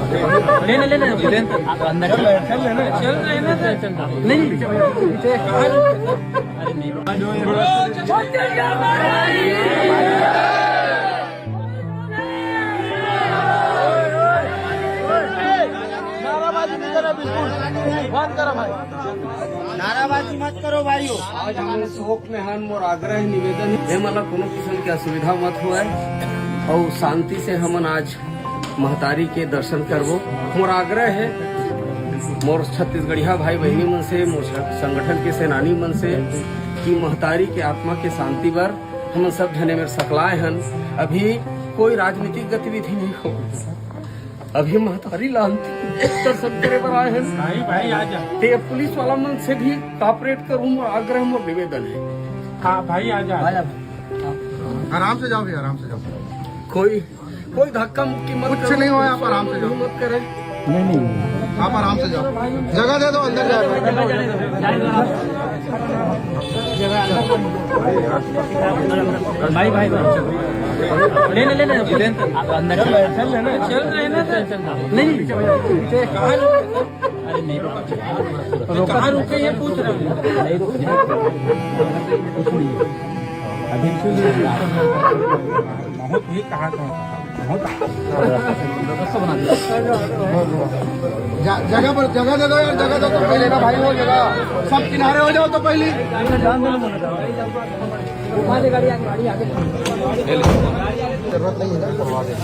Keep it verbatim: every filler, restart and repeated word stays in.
ले ले ले ले। अंदर चल रहे हैं ना। चल रहे हैं ना। नहीं, नहीं। नाराबाजी नहीं करना, बिल्कुल बंद करो भाई। नाराबाजी मत करो भाइयों। आज हमन शोक में हन, मोर आग्रह निवेदन हे, हमन ला कोनो किस्म के असुविधा मत होवय अउ शांति से हमन आज महतारी के दर्शन करबो। मोर आग्रह हे मोर छत्तीसगढ़िया भाई बहिनी मन से, मोर संगठन के सेनानी मन से कि महतारी के आत्मा के शांति बर हमन सब झने मेर सकलाय हन। अभी कोई राजनीतिक गतिविधि नहीं हो, अभी महतारी ला अंतिम दर्शन करे बर आए हन। भाई, भाई, आ जा। ते पुलिस वाला मन से भी कॉपरेट करूं, मोर आग्रह, मोर निवेदन हे। हाँ भाई, आ जा। आराम से जाओ भैया, आराम से जाओ। कोई कोई धक्का मुक्की मत कुछ करो, नहीं हुआ, आप आराम से जाओ। मत करे। नहीं, नहीं। आप आराम से जाओ, जगह दे दो, अंदर जाए। भाई, भाई, भाई। ले ले ले ले। आप अंदर चल रहे हैं ना। चल रहे हैं ना। नहीं, नहीं। कहाँ रुके? अरे नहीं, रुका। कहाँ रुके, ये पूछ रहे हैं। नहीं, रुका। अभी बहुत ही कहा था। जा- जगह पर, जगह दे दो यार, जगह दो तो पहले ना भाई, वो जगह सब किनारे हो जाओ तो पहले। जरूरत नहीं है ना, करवा दे।